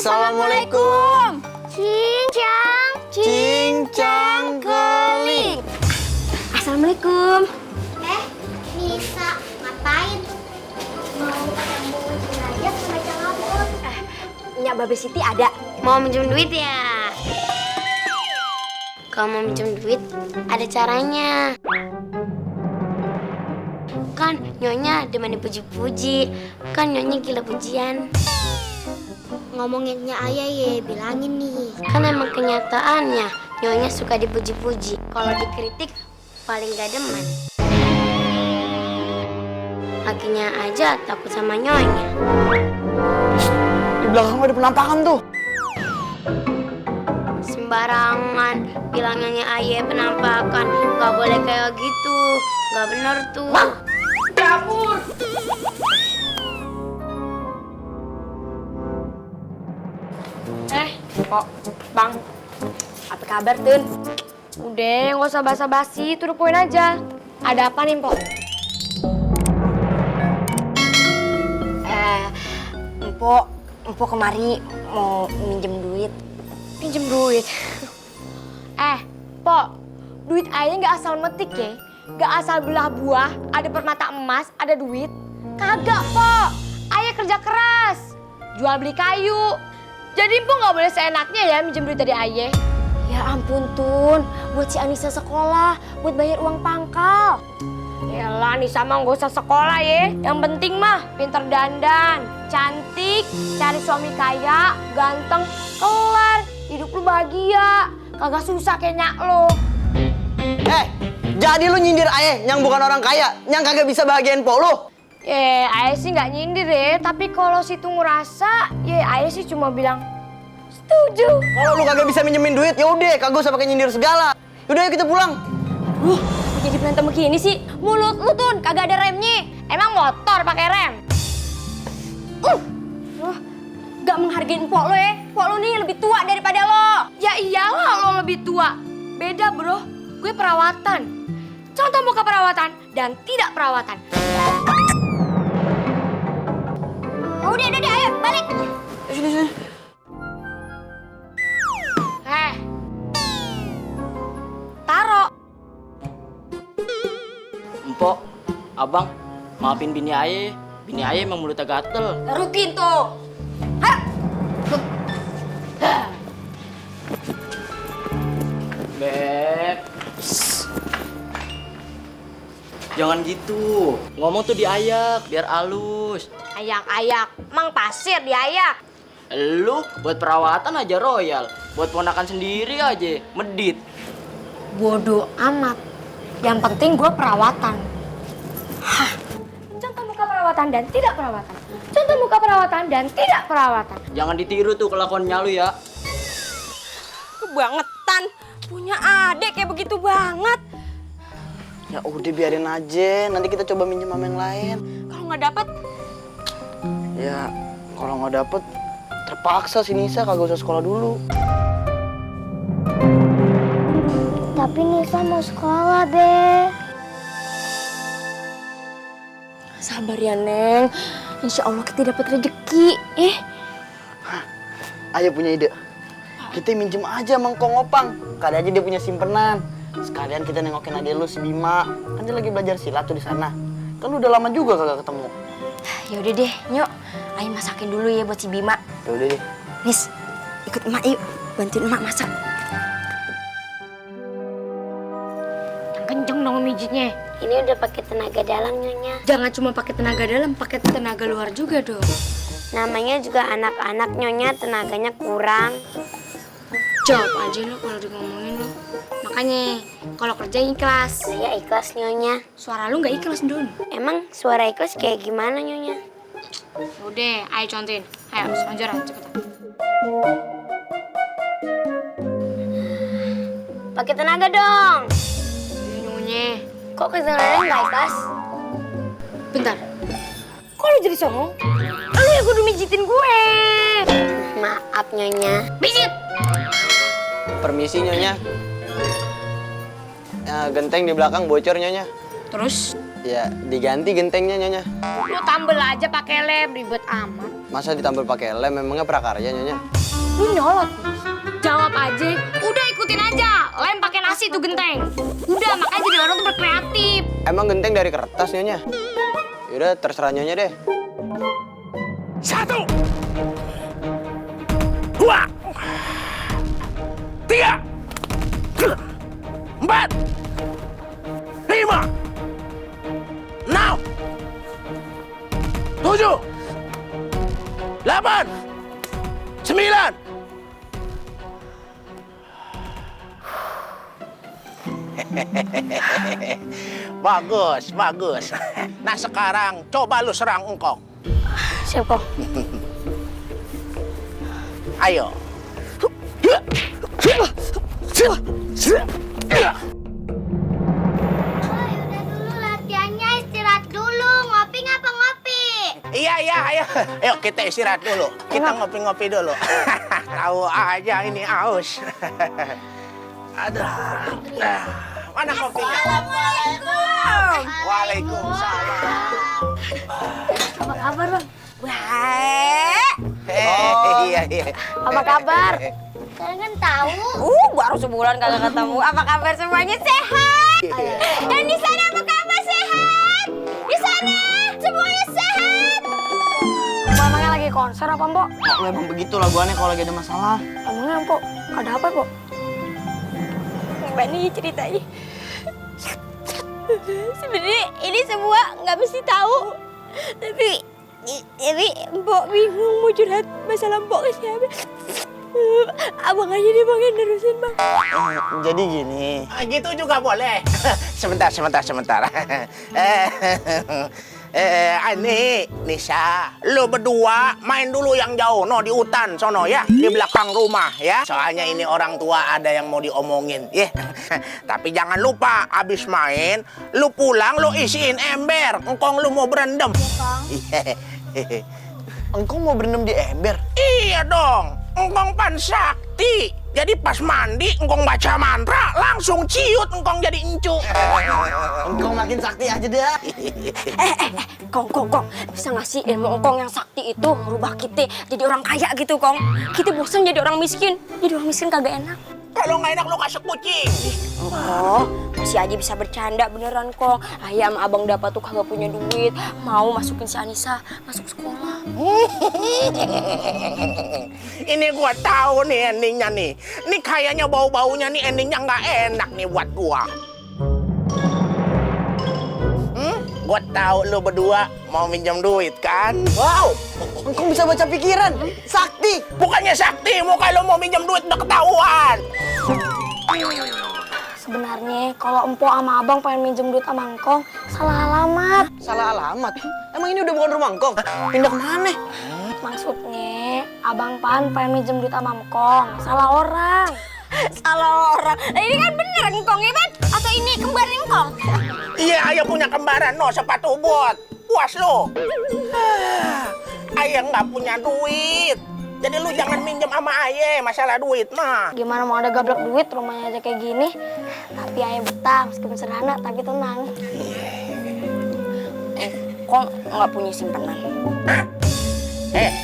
Assalamualaikum. Cincang keling. Assalamualaikum. Nisa, ngapain? Mau ketemu belajar sama Cangabut? Nyak Babe Siti ada. Mau minjem duit ya? Kalau mau minjem duit, ada caranya. Kan Nyonya demen dipuji-puji. Kan Nyonya gila pujian. Ngomonginnya ayah ya, bilangin nih. Kan emang kenyataannya Nyonya suka dipuji-puji. Kalau dikritik paling gak demen. Lakinya aja takut sama Nyonya. Di belakang ada penampakan tuh. Sembarangan bilang Nyonya ayah penampakan. Gak boleh kayak gitu. Gak bener tuh. Dapur. Kok, Bang, apa kabar, Tun? Udah, nggak usah basa-basi, to the point aja. Ada apa nih, Mpok? Mpok kemari mau minjem duit. Minjem duit? Pok, duit ayah nggak asal metik ya? Nggak asal belah buah, ada permata emas, ada duit. Kagak, Pok. Ayah kerja keras, jual beli kayu. Jadi Mpok nggak boleh seenaknya ya minjem duit dari ayah. Ya ampun, Tun. Buat si Anissa sekolah, buat bayar uang pangkal. Yalah, Anissa mah nggak usah sekolah ya. Yang penting mah pinter dandan, cantik, cari suami kaya, ganteng, kelar. Hidup lu bahagia, kagak susah kayak nyak lo. Jadi lu nyindir ayah yang bukan orang kaya, yang kagak bisa bahagiain po lu? Ayah sih nggak nyindir ya, tapi kalau situ ngerasa, ayah sih cuma bilang setuju. Kalau lu kagak bisa minjemin duit, ya udah kagak usah pakai nyindir segala. Yaudah, yuk kita pulang. Jadi berantem begini sih, mulut lu Tun kagak ada remnya. Emang motor pakai rem? Gak menghargain Mpok lo ya. Mpok lo nih lebih tua daripada lo. Ya iyalah lo lebih tua. Beda bro, gue perawatan. Contoh muka perawatan dan tidak perawatan. Udah, ayo balik. Sini. Taro. Mpok, abang, maafin bini ayah. Bini ayah emang mulutnya gatel. Garukin tuh. Beb. Jangan gitu. Ngomong tuh diayak, biar halus. Ayak-ayak, mang pasir diayak. Lu buat perawatan aja royal. Buat ponakan sendiri aja, medit. Bodoh amat. Yang penting gue perawatan. Contoh muka perawatan dan tidak perawatan. Contoh muka perawatan dan tidak perawatan. Jangan ditiru tuh kelakuannya lu ya. Kebangetan. Punya adik kayak begitu banget. Ya udah biarin aja, nanti kita coba minjem sama yang lain. Kalau nggak dapet, Ya, kalau nggak dapet, terpaksa si Nisa kagak usah sekolah dulu. tapi Nisa mau sekolah, Be. Sabar ya, Neng. Insya Allah kita dapat rezeki. Ayah punya ide. Kita minjem aja sama Kong Opang. Kali aja dia punya simpenan. Sekalian kita nengokin adik lu si Bima. Kan dia lagi belajar silat tuh di sana. Kan lu udah lama juga kagak ketemu. Ya udah deh, Nyok. Ayo masakin dulu ya buat si Bima. Ya udah deh. Nis, ikut emak yuk. Bantuin emak masak. Yang kenceng dong mijitnya. Ini udah pakai tenaga dalam, Nyonya. Jangan cuma pakai tenaga dalam, pakai tenaga luar juga dong. Namanya juga anak-anak, Nyonya, tenaganya kurang. Jawab aja lo kalau ngomongin lo. Makanya kalau kerja ikhlas. Saya ikhlas, Nyonya. Suara lu nggak ikhlas, Don. Emang suara ikhlas kayak gimana, Nyonya? Udah, ayo contohin. Ayo, selanjutnya cepetan. Pakai tenaga dong. Nyonya. Kok kedengarannya nggak ikhlas? Bentar. Kok lu jadi songong? Lu yang kudu mijitin gue. Maaf, Nyonya. Mijit! Permisi Nyonya. Ya, genteng di belakang bocor Nyonya. Terus Ya, diganti gentengnya Nyonya. Lu tambel aja pakai lem, ribet amat. Masa ditambal pakai lem, memangnya prakarya Nyonya? Lu nyolot. Jawab aja. Udah ikutin aja. Lem pakai nasi tuh genteng. Udah, makanya jadi orang tuh berkreatif. Emang genteng dari kertas Nyonya? Yaudah, terserah Nyonya deh. 1, 2, 3, 4, 5, 6, 7, 8, 9. Bagus, bagus. Nah sekarang coba lu serang engkong. Siap, Kong. Ayo. Udah dulu latihannya, istirahat dulu. Ngopi ngapa ngopi? Iya, ayo. Ayo kita istirahat dulu. Kita ngopi-ngopi dulu. Tahu aja ini aus. Aduh. Mana kopinya? Assalamualaikum. Waalaikumsalam. Apa kabar, Bang? Iya. Apa kabar? Kalian kan tahu. Baru sebulan kagak ketemu. Apa kabar semuanya sehat? Dan di sana apa kabar sehat? Di sana semuanya sehat. Emangnya lagi konser apa, Mbok? Lu emang begitu laguannya kalau lagi ada masalah. Emangnya, Mbok, ada apa, Mbok? Gimana nih ceritanya? Sebenarnya ini semua nggak mesti tahu. Tapi Mbok bingung mau curhat masalah Mbok ke siapa. Abang aja deh Bang yang nerusin Bang. Jadi gini. Gitu juga boleh. Sebentar. Ani, Nisa, lu berdua main dulu yang jauh, di hutan sono ya, di belakang rumah ya. Soalnya ini orang tua ada yang mau diomongin, ya. Tapi jangan lupa, abis main, lu pulang, lu isiin ember, engkong lu mau berendam. Iya, Engkong mau berendam di ember? Iya dong, engkong pan sakti. Jadi pas mandi, engkong baca mantra, langsung ciut engkong jadi encu. Engkong makin sakti aja dah. Kong, bisa ngasih ilmu Kong yang sakti itu merubah kita jadi orang kaya gitu Kong. Kita bosan jadi orang miskin kagak enak. Kalau nggak enak lu kasih kucing. Oh, masih aja bisa bercanda beneran Kong. Ayam abang dapat tuh kagak punya duit, mau masukin si Anissa masuk sekolah. Ini gua tahu nih endingnya nih. Ini kayaknya bau-baunya nih endingnya nggak enak nih buat gua. Gua tahu lu berdua mau minjem duit kan? Wow, engkong bisa baca pikiran. Sakti. Bukannya sakti, muka lu mau minjem duit udah ketahuan. Sebenarnya kalau Empo sama Abang pengen minjem duit sama Engkong, salah alamat. Salah alamat. Emang ini udah bukan rumah engkong? Pindah kemana? Maksudnya, Abang Pan pengen minjem duit sama Engkong, salah orang. Salah orang. Nah, ini kan bener Engkong ya Pan? Atau ini kembar Engkong? Iya, ayah punya kembaran sepatu bot. Puas lo. Ayah nggak punya duit. Jadi lu jangan minjem sama ayah masalah duit mah. Gimana mau ada gablek duit, rumahnya aja kayak gini. Tapi ayah betah, meskipun sederhana, tapi tenang. Kong nggak punya simpenan.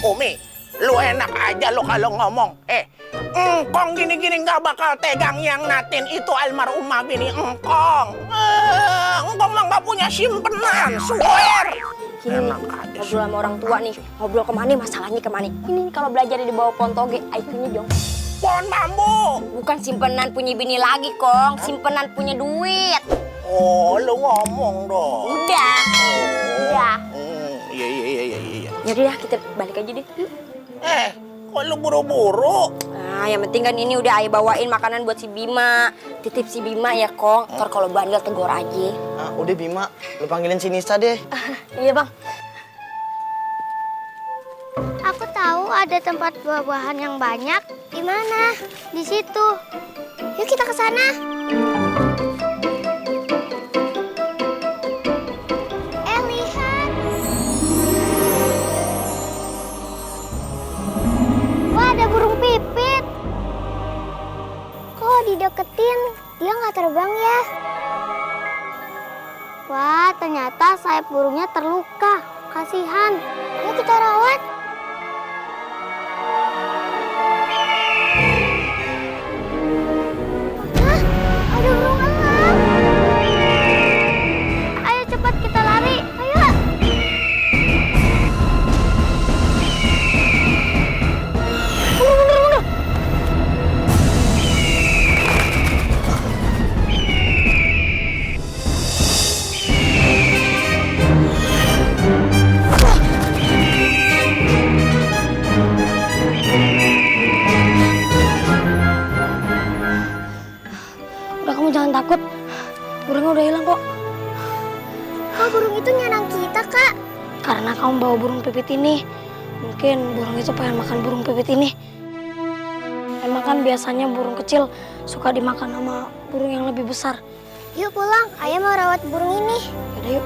Umi, lu enak aja lo kalau ngomong. Engkong gini-gini nggak bakal tegang yang natin itu almarhumah bini engkong. Engkong mah nggak punya simpenan, swear. Gini nih, ngobrol sama orang tua nih, ngobrol kemana masalahnya kemana. Ini kalau belajar di bawah pohon toge, IQ-nya jong. Pohon bambu. Bukan simpenan punya bini lagi, Kong. Simpenan punya duit. Oh, lu ngomong dong. Udah. Iya. Yaudah dah, kita balik aja deh. Kok lu buru-buru? Nah, yang penting kan ini udah ayah bawain makanan buat si Bima. Titip si Bima ya, Kong. Ntar kalau bandel tegur aja. Udah Bima, lu panggilin si Nisa deh. Iya, Bang. Aku tahu ada tempat buah-buahan yang banyak. Di mana? Di situ. Yuk kita ke sana. Lihat. Wah, ada burung pipit. Kok dideketin dia nggak terbang ya? Wah, ternyata sayap burungnya terluka. Kasihan. Yuk kita rawat. Hah? Ada burung elang. Ayo cepat kita lari. Ayo. Mundur. Udah, kamu jangan takut. Burungnya udah hilang kok. Kak, burung itu nyerang kita, Kak. Karena kamu bawa burung pipit ini. Mungkin burung itu pengen makan burung pipit ini. Emang kan biasanya burung kecil suka dimakan sama burung yang lebih besar. Yuk pulang, ayah mau rawat burung ini. Yaudah yuk.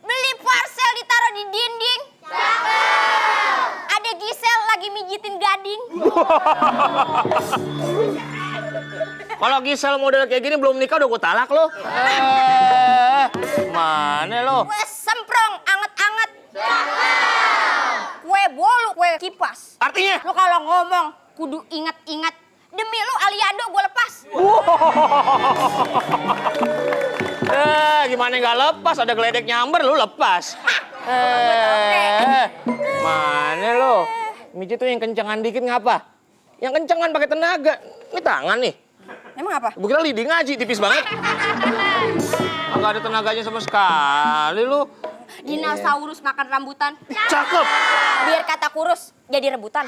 Beli parcel ditaruh di dinding. Ada Gisel lagi mijitin gading. Kalau Gisel model kayak gini belum nikah udah gue talak lo. Mana lo? Kue semprong, anget-anget. Kue bolu, kue kipas. Artinya? Lu kalau ngomong kudu ingat-ingat. Demi lu Aliando gue lepas. Gimana nggak lepas? Ada geledek nyamber lu lepas. Mana lo? Mijit tuh yang kencengan dikit ngapa? Yang kencengan pakai tenaga. Ini tangan nih. Emang apa? Gue kira lidi ngaji, tipis banget. Nggak ada tenaganya sama sekali lu. Dinosaurus makan rambutan. Cakep. Biar kata kurus jadi rebutan.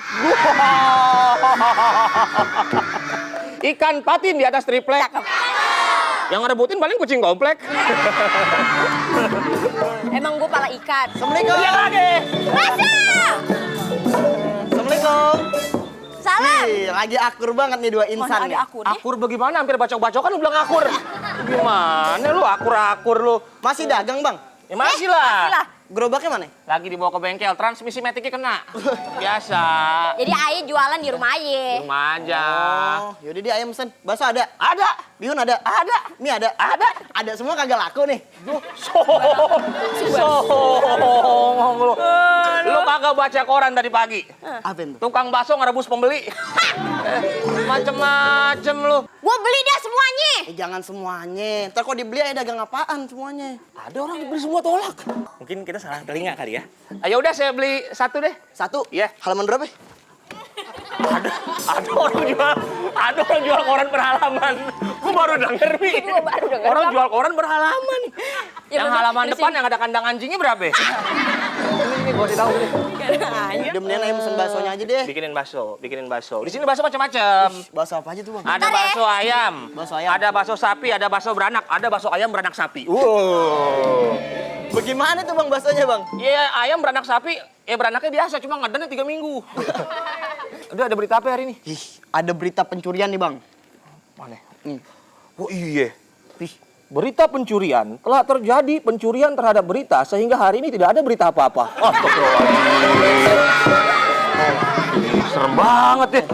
Ikan patin di atas triplek. Yang ngerebutin paling kucing komplek. Emang gue pala ikan. Assalamualaikum. Iya lagi. Assalamualaikum. Salam. Ih, lagi akur banget nih dua insan Mana nih. ada aku nih? Akur bagaimana? Hampir bacok-bacokan lu bilang akur. Gimana lu akur-akur lu? Masih dagang, Bang? Ya masih lah. Lah. Gerobaknya mana? Lagi dibawa ke bengkel, transmisi metiknya kena. Biasa. Jadi Ayah jualan di rumah Ayah. Rumah aja. Oh, yaudah dia ayam mesen. Bakso ada? Ada. Bihun ada? Ada. Mie ada? Ada. Ada semua kagak laku nih. Songong lu. Lu kagak baca koran tadi pagi. Apa itu? Tukang bakso ngerebus pembeli. Macem-macem lu. Gue beli dah semuanya. Jangan semuanya. Ntar kok dibeli aja dagang apaan semuanya? Ada orang dibeli semua tolak. Mungkin kita salah telinga kali ya. Ayo udah saya beli satu deh. Satu? Iya. Halaman berapa? Ada orang jual koran berhalaman. Gue baru denger, Mi. Gua baru denger, Orang Bang. jual koran berhalaman. Ya, Yang bener. halaman Di depan sini. yang ada kandang anjingnya berapa? Ini gua kasih tahu nih. Udah mendingan ayam mesen baksonya aja deh. Bikinin bakso. Di sini bakso macam-macam. Bakso apa aja tuh, Bang? Ada bakso ayam. Bakso ayam. Ada bakso sapi, ada bakso beranak, ada bakso ayam beranak sapi. Wow. Bagaimana tuh, Bang, baksonya, Bang? Iya, ayam beranak sapi, beranaknya biasa, cuma ngedennya 3 minggu. Udah ada berita apa hari ini? Ih, ada berita pencurian nih, Bang. Mana? Nih. Oh iya. Berita pencurian, telah terjadi pencurian terhadap berita sehingga hari ini tidak ada berita apa-apa. Serem banget ya.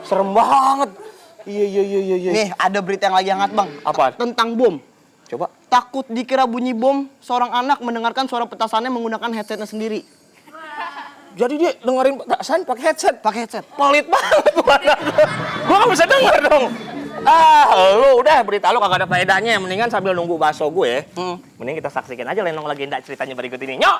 Serem banget. Iya. Nih, ada berita yang lagi hangat, Bang. Apa? Tentang bom. Coba. Takut dikira bunyi bom, seorang anak mendengarkan suara petasannya menggunakan headsetnya sendiri. Jadi dia dengerin petasan pakai headset. Pakai headset. Pelit banget tuh anak. Gua nggak bisa denger dong. Lu udah berita lu kagak ada faedahnya. Mendingan sambil nunggu bakso gue, mending kita saksikan aja Lenong Legenda ceritanya berikut ini. Nyok.